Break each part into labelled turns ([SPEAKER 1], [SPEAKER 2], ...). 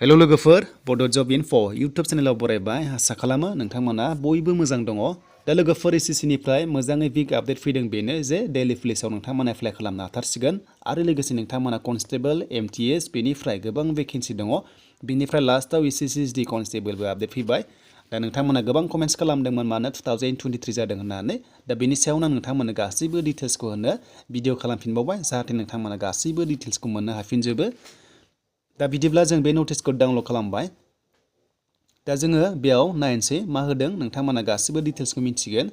[SPEAKER 1] hello लोगोफोर बड' जब info YouTube चेनेलाव बरायबाय आसा खालामो नोंथांमोना बयबो मोजां दङ दा लोगोफोर एसएससिनिफ्राय मोजाङै बिग आपडेट फैदों बेनो जे डेली पुलिसाव नोंथांमोना एप्लाइ खालामनो हाथारसिगोन आरो लोगोसे नोंथांमोना कनस्टेबल एमटिएस बेनिफ्राय गोबां भेकेन्सि दङ बेनिफ्राय लास्टआव एसएससि कनस्टेबलबो आपडेट फैबाय दा नोंथांमोना गोबां कमेन्ट्स खालामदोंमोन मानो 2023 जादों होननानै दा बेनि सायावनो नोंथांमोननो गासैबो डिटेल्सखौ होनो भिडिअ खालामफिनबावबाय जाहाथे नोंथांमोना गासैबो डिटेल्सखौ मोननो हाफिनजोबो दा बिदिब्ला जों बे नटिसखौ डाउनलड खालामबाय दा जोङो बेयाव नायनोसै मा होदों नोंथांमोना गासैबो डिटेल्सखौ मिथिगोन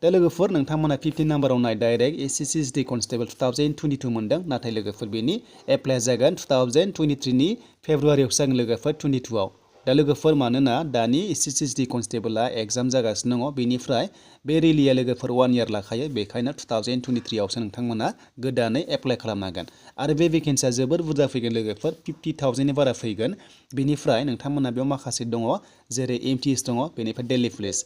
[SPEAKER 1] दा लोगोफोर नोंथांमोना 15 नाम्बाराव नाय डाइरेक्ट एसएससि कनस्टेबल 2022 मोनदों नाथाय लोगोफोर बेनि एप्लाइ जागोन 2023 नि फेब्रुवारियावसो जागोन लोगोफोर 22 आव दा लोगोफोर मानोना दानि एसएससि कनस्टेबलआ एग्जाम जागासिनो दङ बेनिफ्राय बे रेलिया लोगोफोर 1 इयार लाखायो बेखायनो 2023 आवसो नोंथांमोना गोदानै एप्लाइ खालामनांगोन आरो बे भेकेन्सिया जोबोर बुरजा फैगोन लोगोफोर 50,000 नि बारा फैगोन बेनिफ्राय नोंथांमोना बेयाव माखासे दङ जेरै एमटिएस दङ बेनिफ्राय दिल्ली पुलिस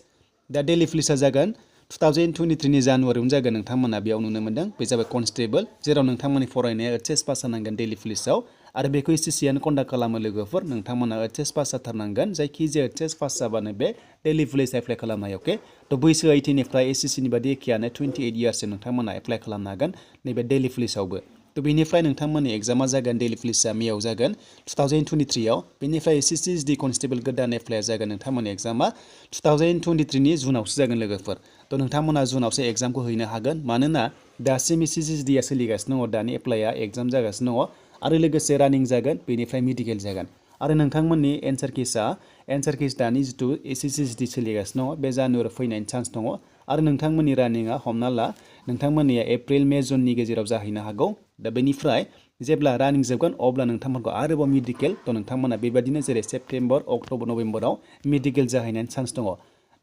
[SPEAKER 1] दा दिल्ली पुलिसआ जागोन 2023 नि जानुवारियावनो जागोन नोंथांमोना बेयाव नुनो मोनदों बे जाबाय कनस्टेबल जेराव नोंथांमोननि फरायनाया एचएस पास जानांगोन दिल्ली पुलिसआव आरो बेखौ एसएससिआनो कन्डाक्ट खालामो लोगोफोर नोंथांमोना एचएस पास जाथारनांगोन जायखिजाया एचएस पास जाबानो बे दिल्ली पुलिस एप्लाइ खालामनो हायो अके थ' बैसो 18 निफ्राय एसएससिनि बादि एखेयानो 28 इयार्ससिम नोंथांमोना एप्लाइ खालामनो हागोन नैबे दिल्ली पुलिसआवबो थ' बेनिफ्राय नोंथांमोननि एग्जामा जागोन दिल्ली पुलिसआ मेआव जागोन 2023 आव बेनिफ्राय एसएससि कनस्टेबल गोदान एप्लाइआ जागोन नोंथांमोननि एग्जामा 2023 नि जुनावसो जागोन लोगोफोर थ' नोंथांमोना जुनावसो एग्जामखौ हैनो हागोन मानोना दासिम एसएससिआ सोलिगासिनो दङ दानि एप्लाइआ एग्जाम जागासिनो दङ आरो लोगोसे रानिं जागोन बेनिफ्राय मेडिकेल जागोन आरो नोंथांमोननि एन्सार किस दानि जिथु एसएससि सोलिगासिनो दङ बे जानुवारियाव फैनायनि चान्स दङ आरो नोंथांमोननि रानिंआ हमना ला नोंथांमोननिया एप्रिल मे जुननि गेजेराव जाहैनो हागौ दा बेनिफ्राय जेब्ला रानिं जोबगोन अब्ला नोंथांमोनखौ आरोबाव मेडिकेल थ' नोंथांमोना बेबायदिनो जेरै सेप्तेम्बर अक्ट'बर नभेम्बराव मेडिकेल जाहैनायनि चान्स दङ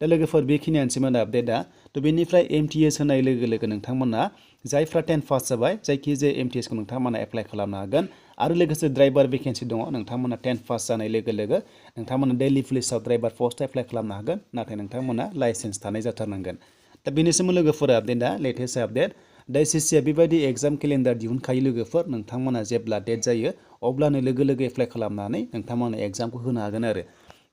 [SPEAKER 1] दा लोगोफोर बेखिनियानोसैमोन आपडेटआ थ' बेनिफ्राय एमटिएस होनाय लोगो लोगो नोंथांमोना जायफ्रा 10 पास जाबाय जायखिजाया एमटिएसखौ नोंथांमोना एप्लाइ खालामनो हागोन आरो लोगोसे ड्राइभार भेकेन्सि दङ नोंथांमोना 10 पास जानाय लोगो लोगो नोंथांमोना दिल्ली पुलिसआव ड्राइभार पस्ट एप्लाइ खालामनो हागोन नाथाय नोंथांमोना लाइसेन्स थानाय जाथारनांगोन दा बेनिसिम लोगोफोर आपडेटआ लेटेस्ट आपडेट दा एसएससिआ बेबायदि एग्जाम केलेन्डार दिहुनखायो लोगोफोर नोंथांमोना जेब्ला डेट जायो अब्लानो लोगो लोगो एप्लाइ खालामनानै नोंथांमोना एग्जामखौ होनो हागोन आरो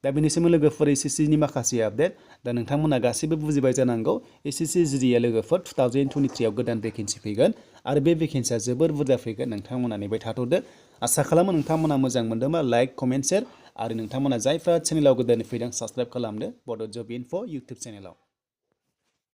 [SPEAKER 1] दा बेनिसिम लोगोफोर एसएससिनि माखासे आपडेट दा नोंथांमोना गासैबो बुजिबाय जानांगौ एसएससि लोगोफोर 2023 आव गोदान भेकेन्सि फैगोन आरो बे भेकेन्सिया जोबोर बुरजा फैगोन नोंथांमोना नेबाय थाथ'दो आसा खालामो नोंथांमोना मोजां मोनदोंबा लाइक कमेन्ट शेयार आरो नोंथांमोना जायफ्रा चेनेलाव गोदानै फैदों साबस्क्राइब खालामदो बड' जब इनफो इउटुब चेनेलाव